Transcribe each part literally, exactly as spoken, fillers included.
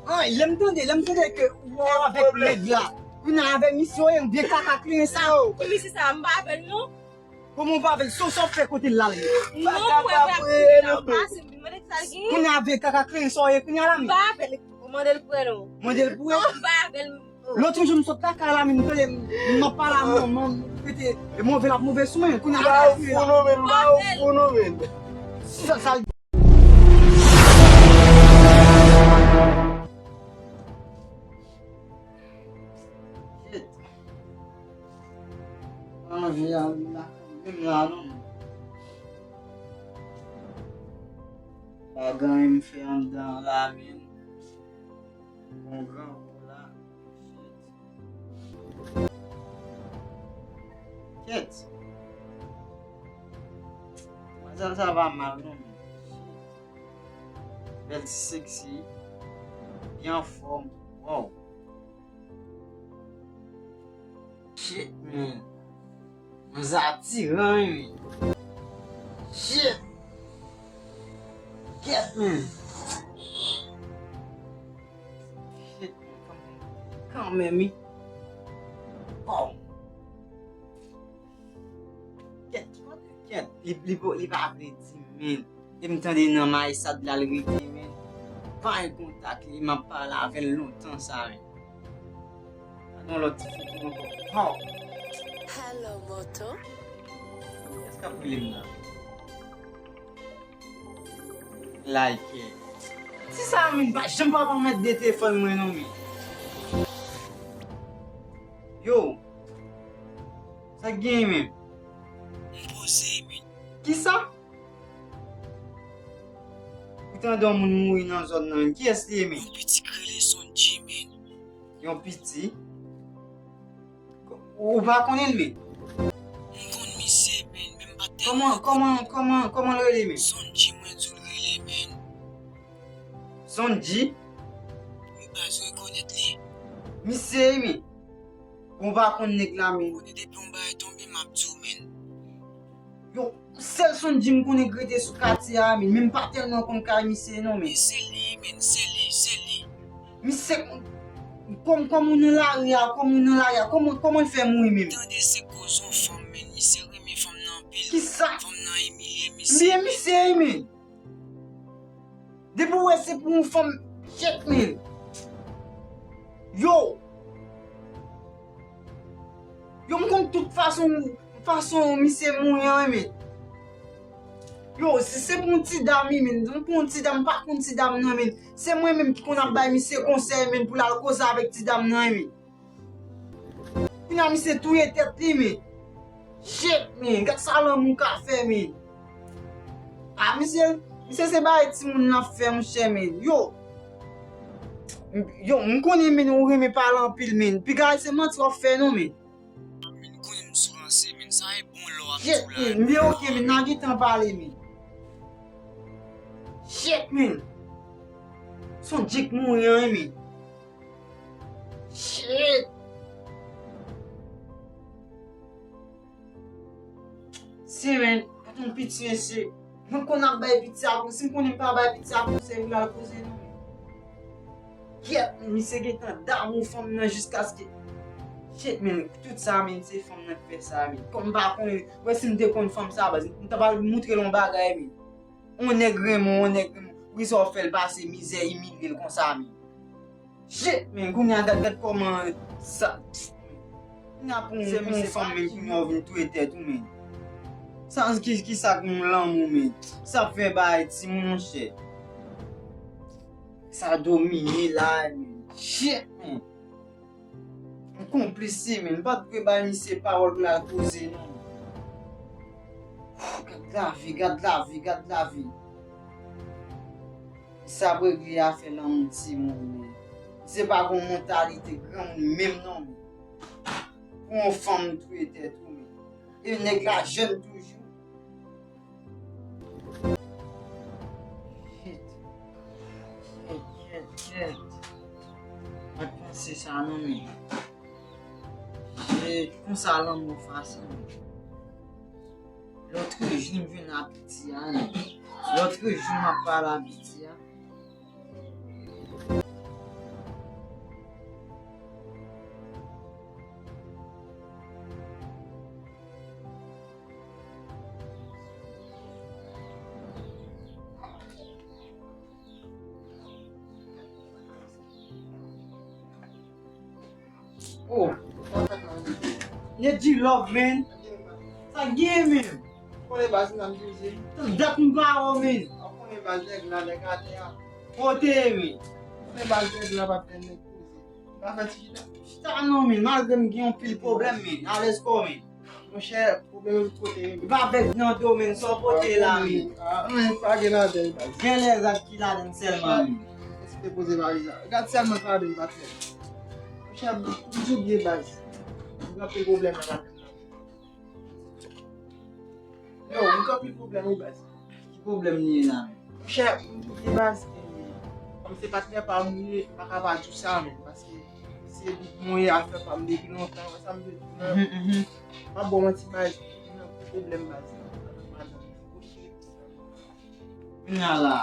Ay, lè m tande, lè m tande ke ou avèk nèg la. Kounye a avèk misye, yon vye kaka kleren sa. Ki misye sa, m pa avè l non. Kòman w pa avè l? Sa w fè kote l la? Non, mwen pa avè l. Pase, m mande sa l genyen. Kounye a vye kaka kleren sa w ye kounye a la, men. M pa avè l. Mande l pou wè non. Mande l pou wè? Non, m pa avè l. Lòt jou m sot lakay la, men m tande m ap pale a manman m, rete move l ap move sou mwen. Kounye a la, fou non, men, m pa yon fou non, men. Sa, sa l Shit. Anvi al lakay menm la non. Pa gen anyen m fè anndan an la, men. Bon gran kou la. Shit. Kèt. Manzèl sa va mal non, men. Bèl ti seksi. Byen anfòm. Wow. Shit, man. Manzè atiran, wi. Shit. Kèt, man. Shit, man. Kanmenm, wi. Wow. Kèt, kèt, li, li, li pa vle di, men. E m tande nan Mayisad la l rete, men. Pa gen kontak li, m ap pale avè l lontan sa, men. Gade yon lòt ti foto ankò. Wow! Hello, Moto. Kiyès k ap rele m la? Like. Ti sa, men, pa janm pa pèmèt de telefòn mwen, non, men. Yo. Sa k genyen, men? M poze, men. Kisa? Ou tande yon moun mouri nan zòn nan, men. Kiyès li ye, men? Yon piti k rele Sondji, men. Yon piti? Ou pa konnen l, men? M konn misye, men, men m pa tèlman... Kòman, kòman, kòman, kòman l rele, men? Sondji, mwen di w l rele, men. Sondji? Wi, baz, rekonèt li. Misye, men. Bon, ou pa konn nèg la, men. Konnen depi yon bagay tonbe, m ap di w, men. Yo, sèl Sondji m konnen k rete sou katye a, men, men m pa tèlman konn kay misye non, men. Men se li, men, se li, se li. Misye, kòm, kòm ou nan lari a, kòm ou nan lari a, kòman, kòman l fè mouri menm? Tande se koz yon fanm, men, misye renmen fanm nan anpil. Kisa? Fanm nan imilye misye. Imilye misye, men. Depi w wè se pou yon fanm, shit, men. Yo! Yo, m konn tout fason, fason misye mouri an, men. Yo, si se pou yon ti dam, men, m pou yon ti dam, m pa konn ti dam nan, men. Se mwen menm ki konn ap bay misye konsèy, men, pou l al koze avèk ti dam nan, men. Kounye a misye touye tèt li, men. Shit, men. Gad sa lanmou ka fè, men. A, misye, misye se bagay timoun l ap fè, monchè, men. Yo. M- Yo, m konnen, men, ou renmen pale anpil, men. Piga se manti w ap fè, non, men. Men, konnen m sou ranse, men. Sa e bon lò ap di w la. Shit, men. Men, oke, men. N a gentan pale, men. Shit, men. Sondji k mouri an, men. Shit! Se, men, pa t yon piti, mesye. Mwen konn ap bay piti a konsèy, si m konnen m pa bay piti a konsèy, m pral koze non, men. Kèt, men, misye gentan damou fanm nan jiskaske. Shit, men, tout sa, men, se fanm nan k fè sa, men. Kòm m pa konnen, wè si m te konn fanm sa, baz, m ta pral moutre l yon bagay, men. On nèg renmen w, on nèg renmen w. Wi, sa w fè l pase mizè, imilye l konsa, men. Shit, men, kounye a, gad, gad kòman sa. Kounye a pou yon, pou yon fanm, men, kounye a w vin touye tèt ou, men. Sa, ki, ki sa k yon lanmou, men. Sa fè bay timoun, monchè. Sa domine la, men. Shit, men. M konplis, men. M pa t dwe bay misye pawòl pou l al koze, non. Gad lavi, gad lavi, gad lavi. Sa ap regle afè lanmou timoun, men. Se pa gon mantalite granmoun menm non, men. Pou yon fanm touye tèt ou, men. E nèg la jèn toujou. Shit. Shit, shit, shit. Mwen panse sa non, men. Shit, konsa lanmou fasil, men. Lòt jou m jwenn a piti a, men. Lòt jou m ap pale a piti a. Oh, sa fèt la, man. Nèg di love, man. Sa gen, man. Konnen baz nan douze. Dat m pa wè w, man. Konnen baz nèg la, nèg atè a. Kote, man. Konnen baz nèg la pa fè nèg poze. Pa fè ti chita. Chita non, man. Malgre m gen yon pil pwoblèm, man. Alèz kò, man. Monchè, pwoblèm yo tout kote, man. Li pa fèt nan domèn sa w pote la, man. Ah, anyen pa gen ladan l, baz. Gen lè rad ki ladan l sèlman, man. Èske te poze valiz la? Gad sèlman sa ladan l, patnè. Monchè, m di w byen, baz. M gen anpil pwoblèm nan ladan l. Yo, m gen anpil pwoblèm, wi, baz. Ki pwoblèm li ye la, man? Monchè, m di w byen, baz, kòm se patnè pa m li ye, m pa ka pa di w sa, man, paske se mwen ye afè pa m depi lontan, wè sa m vle di w, man. Mhm, mhm. M ap ba w manti, baz, m nan gwo pwoblèm, baz. Kounye a la,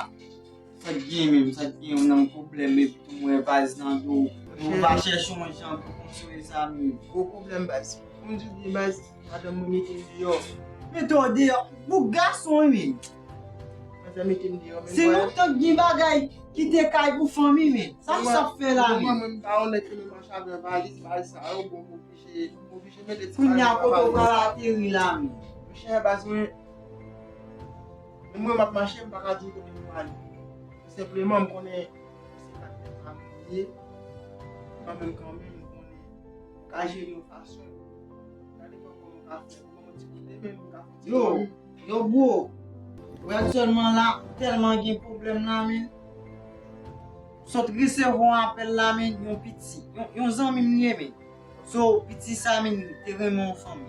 sa k gen menm, sa k gen, ou nan pwoblèm, epi tou m wè baz nan do w, ou va chèche yon jan pou konsole sa menm. Gwo pwoblèm, baz. Pou m di w byen, baz, madanm mwen mete m deyò. Mete w deyò? Boug gason, wi, men. Manzè mete m deyò, men. Se lontan k gen bagay ki te kay pou fanmi, men. Sa m sot fè la, men. Mwen, mwen, m pa onèt, men m mache avè valiz, valiz sa yo, bon, m oblije, m oblije mete ti valiz la. Kounye a, kote w pral ateri la, men? Monchè, baz mwen, menm mwen m ap mache, m pa ka di w kote m prale. Senpleman, m konnen se patnè pa m li ye. Kanmenm, kanmenm, m konnen m ka jere yon fason. Gade kòman m ka fè, m pran yon ti kote, men m ka fè yon ti... Yo, yo, bro. Wè, aktyèlman la, tèlman gen pwoblèm la, men. Sot resevwa yon apèl la, men, yon piti, yon, yon zanmi m li ye, men. So, piti sa, men, te renmen yon fanm.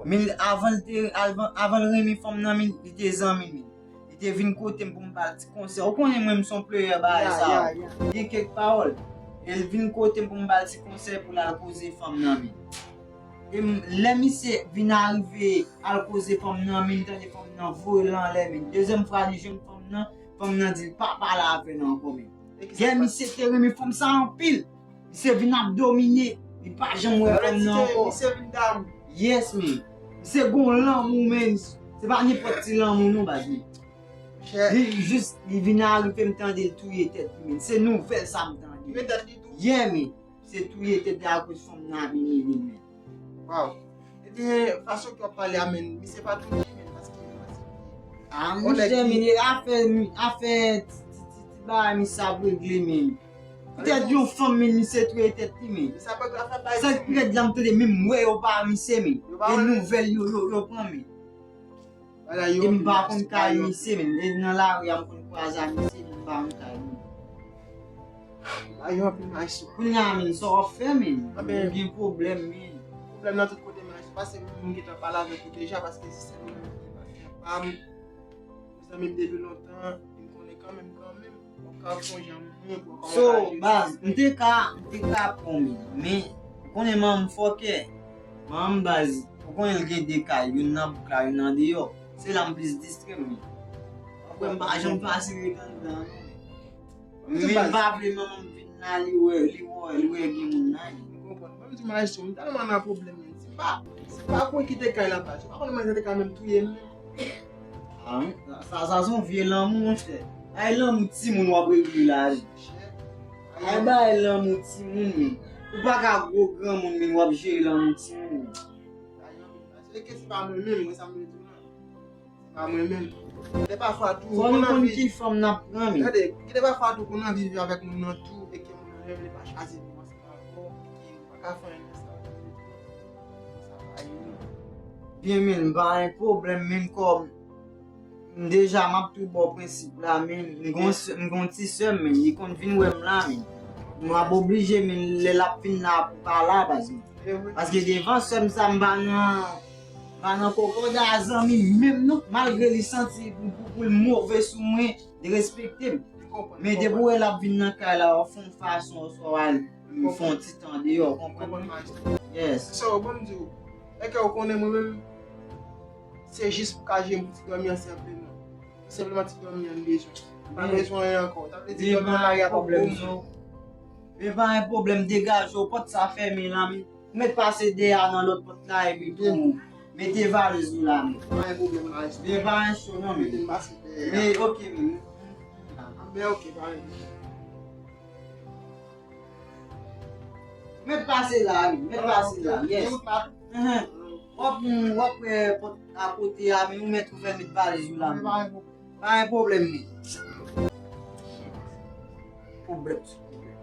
Men, avan l te, avan, avan l renmen fanm nan, men, li te zanmi m, men. Li te vin kote m pou m ba l ti konsèy. Ou konnen mwen, m se yon player bagay sa yo. Li gen kèk pawòl. E l vin kote m pou m ba l ti konsèy pou l al koze fanm nan, men. E m, lè misye vin arive al koze fanm nan, men, li tande fanm nan voye l anlè, men. Dezyèm fwa li jwenn fanm nan, fanm nan di l pa pale avè l ankò, men. Gen misye te renmen fanm sa anpil. Misye vin ap domine. Li pa janm wè fanm nan ankò. Misye vin damou. Yes, men. Misye gon lanmou, men. Se pa nenpòt ti lanmou, non, baz, men. Li jis, li vin arive m tande l touye tèt li, men. Se nouvèl sa m tande. Touye tèt li tou? Yeah, men. Se touye tèt li akoz fanm nan ap imilye l, men. Waw. Ebyen, fason ke w ap pale a, men, misye pa touye, men, paske, paske... Ah, monchè, men, afè, afè ti, ti, ti, ti bagay misye ap regle, men. Poutèt yon fanm, men, misye touye tèt li, men. Sa k rèd la, m tande, menm m wè yo pa misye, men. E nouvèl yo, yo, yo pran, men. E m pa konn kay misye, men. E nan lari a, m konn kwaze ak misye, men m pa konn kay li. Bagay yo anpil, maestro. Kounye a, men, sa w ap fè, men? Ou gen pwoblèm, men. Pwoblèm nan tout kote, maestro. Paske m gentan pale avèk ou deja, paske se sèl ou menm ki te patnè pa m. Ou zanmi m depi lontan, e m konnen kanmenm, kanmenm, w ap ka sonje an moun, w ap ka sonje an moun. So, baz, m te ka, m te ka pran w, men, men, ou konnen manman m fòkè. Manman m, baz, ou konnen l gen de kay, youn nan bouk la, youn nan deyò. Se la m plis distrè m, men. Ou kwè m pa janm fasil ret anndan, non. Men m pa vle manman m vin la, li wè, li wè, li wè gen moun la, li. M konprann. Mwen, m di maestro, m tèlman nan pwoblèm, men. Si m pa, si m pa kouri kite kay la, baz, ou pa konn manzè te ka menm touye m, men. Ah, sa, sa se yon vye lanmou, monchè. Ay, lanmou timoun w ap regle la, wi. Ay, bay lanmou timoun, men. Ou pa ka gwo granmoun, men w ap jere lanmou timoun, men. Se ke se pa mwen menm, mwen sa m vle di w la. Se pa mwen menm. Gen de pafwa tou, fò nou konn ki fanm n ap pran, men. Gade, gen de pafwa tou, konn anvi viv avèk moun nan tou, e ke moun nan menm li pa chwazi viv ansanm avè w, e ke ou pa ka fè anyen nan sa, sa pa ye, non. Byen, men, m pa gen pwoblèm, men, kòm m deja, m ap tou ba w prensip la, men, m gon sè, m gon ti sè m, men, li konn vin wè m la, men. M ap oblije, men, lè l ap vin la, pou pa la, baz, men. Paske devan sè m sa, m pa nan, m pa nan kokoda zanmi menm non. Malgre li santi pou, pou, pou l move sou mwen, li respekte m. Men depi w wè l ap vin nan kay la, w ap fè yon fason, oswa w al fè yon ti tan deyò, w konprann mwen? Yes. So, ban m di w, èske w konnen mwen menm, se jis pou ka jere m pou ti dòmi an senpleman. Senpleman ti dòmi an m bezwen. M pa bezwen anyen ankò. Sa vle di dòmi an lari a pa pou mwen. Men pa gen pwoblèm, degaje w, pòt sa fèmen la, men. Mèt pase dèyè a nan lòt pòt la, epi tou mete valiz ou la, men. Pa gen pwoblèm, maestro. Men pa gen cho, non, men. Mete m pase dèyè a. Men, ok, men. Men, ok, pa gen. Mèt pase la, wi. Mèt pase la, yes. Gen wout la tou. Enhen. W ap, w ap wè pòt akote a, men ou mèt ouvè, mèt valiz ou la, men. Pa gen pwoblèm, men. Pwoblèm sou pwoblèm.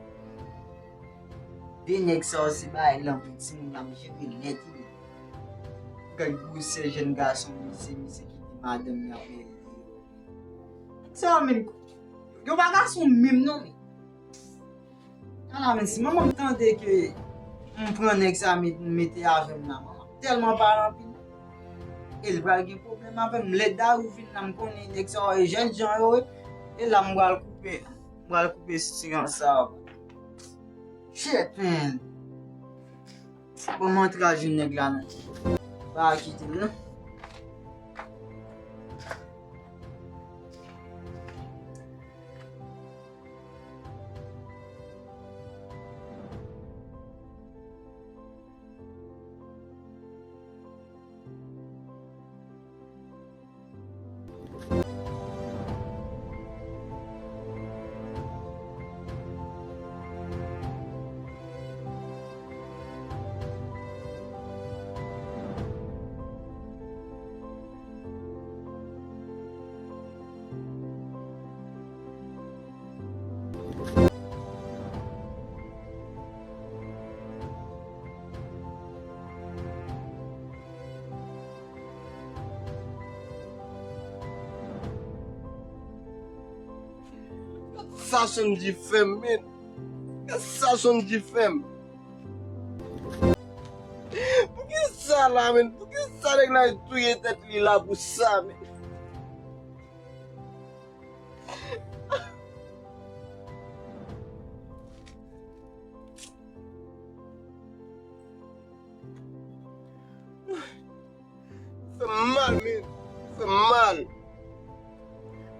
De nèg sa yo se bagay lanmou timoun ap jere nèt, wi. Gad gwosè jèn gason, misye, misye kite madanm li ap rele. Nèg sa yo menm, yo pa gason menm non, men. Ala men, si manman m tande ke m pran nèg sa met, mete avè m la, manman tèlman pale anpil. E l pral gen pwoblèm avè m. Lè Dayou vin la, m konnen nèg sa yo e jèn jan yo ye. E la m pral koupe. M pral koupe silans sa yo. Shit, man. Bon, m antre al jwenn nèg la non. Pa kite l non. Gad sa Sondji fè m, men. Gad sa Sondji fè m. Poukisa la, men? Poukisa nèg la touye tèt li la pou sa, men? Fè m mal, men. Fè m mal.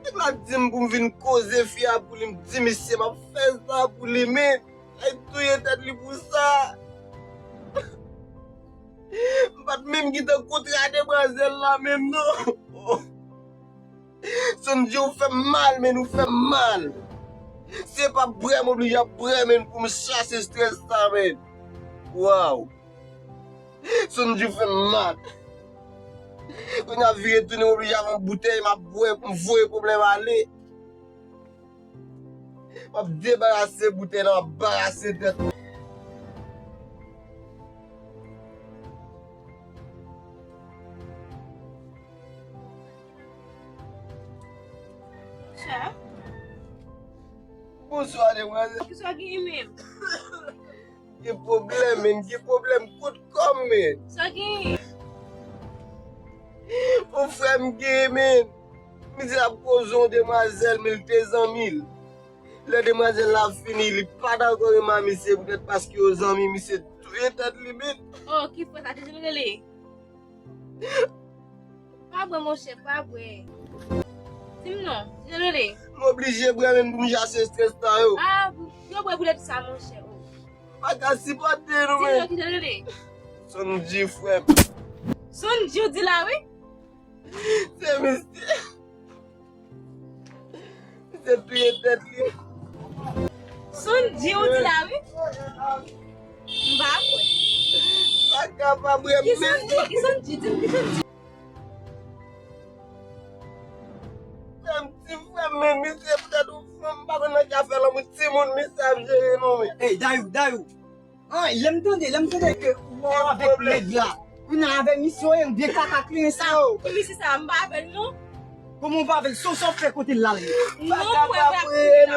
Nèg la di m pou m vin koze fi a pou li, m di misye m ap fè sa pou li, men. Ay touye tèt li pou sa. M pa t menm gentan kontre a demwazèl la menm non. Sondji, ou fè m mal, men, ou fè m mal. Se pa bwè m oblije ap bwè, men, pou m chase estrès sa, men. Waw. Sondji, ou fè m mal. Kounye a vire tounen, m oblije ap yon boutèy, m ap bwè pou m voye pwoblèm ale. M ap debarase boutèy la, m ap barase tèt mwen. Bonswa. Bonswa, demwazèl. Kisa w genyen menm? Gen pwoblèm, men, gen pwoblèm kot kò m, men. Sa genyen? Yon frè m genyen, men. Misye ap koze yon demwazèl, men li te zanmi l. Lè demwazèl la fini, li pa dakò renmen misye poutèt paske yo zanmi, misye touye tèt li, men. Oh, ki frè sa, Tizil rele? Pa bwè, monchè, pa bwè. Di m non, Tizil rele? M oblije bwè, men, pou m chase estrès sa yo. Ah, yo bwè boulèt sa, monchè, oh. M pa ka sipòte nou, men. Di m non, Tizil rele? Sondji, frè m. Sondji, w di la, wi? Se misye. Misye touye tèt li. Sondji, ou di la, wi. M pa kwè. Pa kapab, wi. Ki Sondji? Ki Sondji? Di m ki Sondji. Frè m, ti frè m, men misye poutèt ou frè m, m pa konn nan ki afè lanmou timoun misye ap jere non, men. Ey, Dayou, Dayou. An, lè m tande, lè m tande ke ou avèk nèg la. Kounye a avèk misye w ye, ou de kaka kliyen sa yo. Ki misye sa, m pa avè l non. Kòman ou pa avè l? Sa w fè kote l la? Non, frè, m pa avè l.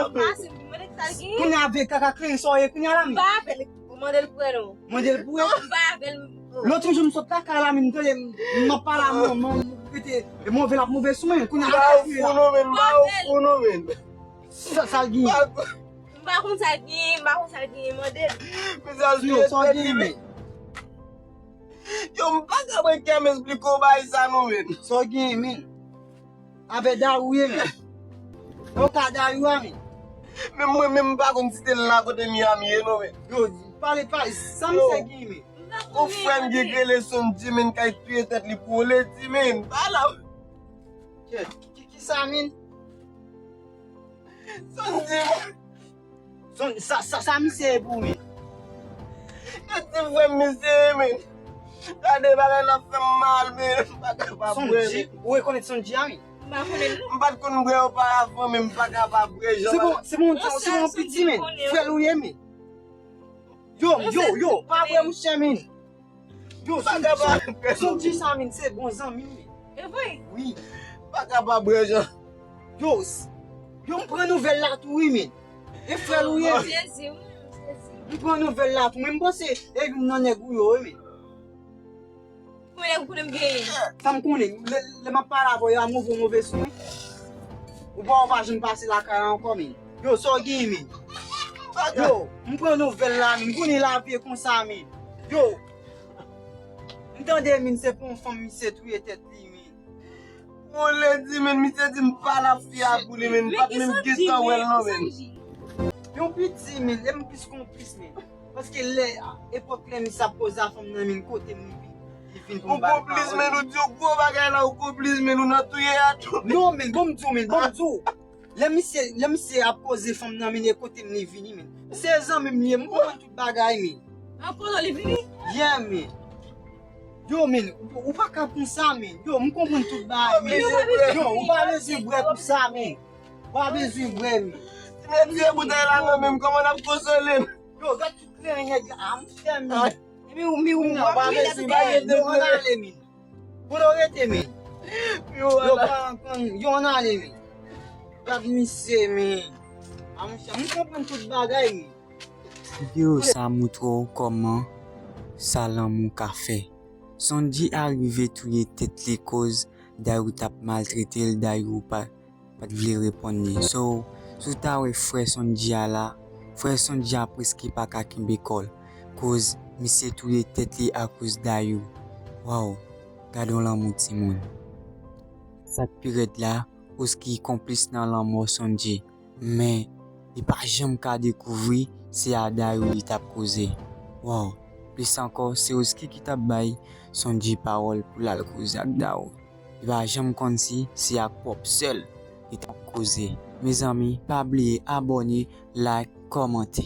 Kounye a avèk kaka kliyen sa w ye, kounye a la men. M pa avè l. Ou mande l pou wè non. Mande l pou wè. Non, m pa avè l. Lòt jou m sot lakay la men, m tande m ap pale a manman m, rete move l ap move sou mwen. Kounye a kaka kliyen la. Ba ou fou non, men, ba ou fou non, men. Sa, sa l genyen? M pa konn sa l genyen, m pa konn sa l genyen, mande l. Mesye, sa w genyen, men? Yo, m pa ka pran kè m esplike w bagay sa non, men. Sa w genyen, men? Avè Dayou ye, men. Ou ka Dayou a, men. Men mwen menm m pa konn si te la kote Miami ye non, men. Yo, pale, pale, sa misye genyen, men? Yon frè m ki rele Sondji, men, k al touye tèt li pou yon ledi, men. Pa la. Ki, ki, ki sa, men? Sondji, mwen. Son, sa, sa, sa misye ye pou ou, men? Gade ti frè m misye ye, men. Gade bagay la fè m mal, men. M pa kapab bwè, men. Sonji, ou rekonèt Sonji a, wi? M pa konnen l non. M pa t konn bwè oparavan, men m pa kapab bwè jan. Se bon, se bon, se bon, piti, men. Frè l ou ye, men. Yo, yo, yo, pa bwè, monchè, men. Yo, Sonji sa, men, se bon zanmi m, men. E vre? Wi. Pa kapab bwè jan. Yo, yo, m pran nouvèl la tou, wi, men. E frè l ou ye, men. M pran nouvèl la tou, men m panse e youn nan nèg ou yo, wi, men. Konbyen nèg ou konnen m genyen? Sa m konnen, lè, lè m ap pale avè w, yo a move, move sou mwen. Ou pa, ou pa janm pase lakay la ankò, men. Yo, sa w genyen, men? Yo, m pran nouvèl la, men. M konnen lavi e konsa, men. Yo, m tande, men, se pou yon fanm misye touye tèt li, men. Ou lè di, men, misye di m pa la fi a pou li, men. M pa t menm gentan wè l, non, men. Yon piti, men, e m plis konplis, men. Paske lè epòk lè misye ap koze a fanm nan, men kote m li vin, li vin pou m ba l pawòl. Ou konplis, men, ou di yon gwo bagay la, ou konplis, men, ou nan touye a tou. Non, men, bon m di w, men, bon m di w. Lè misye, lè misye ap koze fanm nan, men, e kote m li vini, men. Se zanmi m li ye, m konprann tout bagay, men. An kote li vini? Yeah, men. Yo, men, ou, ou pa ka konsa, men. Yo, m konprann tout bagay, men. Yo, ou pa bezwen bwè pou sa, men. Ou pa bezwen bwè, men. Si nèg tiye boutèy la nan men m, kòman n ap konsole m? Yo, gad tout kren nèg la, a, m fè, men. Epi ou, mi ou, ou pa bezwen bwè, men. Yo, ann ale, men. Kote w rete, men? Yo, pa konn, yo, ann ale, men. Gad misye, men. A, monchè, m konprann tout bagay, men. Videyo sa a montre w kòman sa lanmou ka fè. Sonji arive touye tèt li koz Dayou t ap maltrete l, Dayou pa, pa t vle reponn li. So, si w ta wè frè Sonji a la, frè Sonji a prèske pa ka kenbe kò l, koz misye touye tèt li akoz Dayou. Waw, gad on lanmou timoun. Sa k pi rèd la, Oski konplis nan lanmò Sonji. Men, li pa janm ka dekouvri se a Dayou li t ap koze. Waw, plis ankò, se Oski ki t ap bay Sonji pawòl pou l al koze ak Dayou. Li pa janm konn si se ak pwòp sè l li t ap koze. Mezanmi, pa bliye abòne, like, kòmante.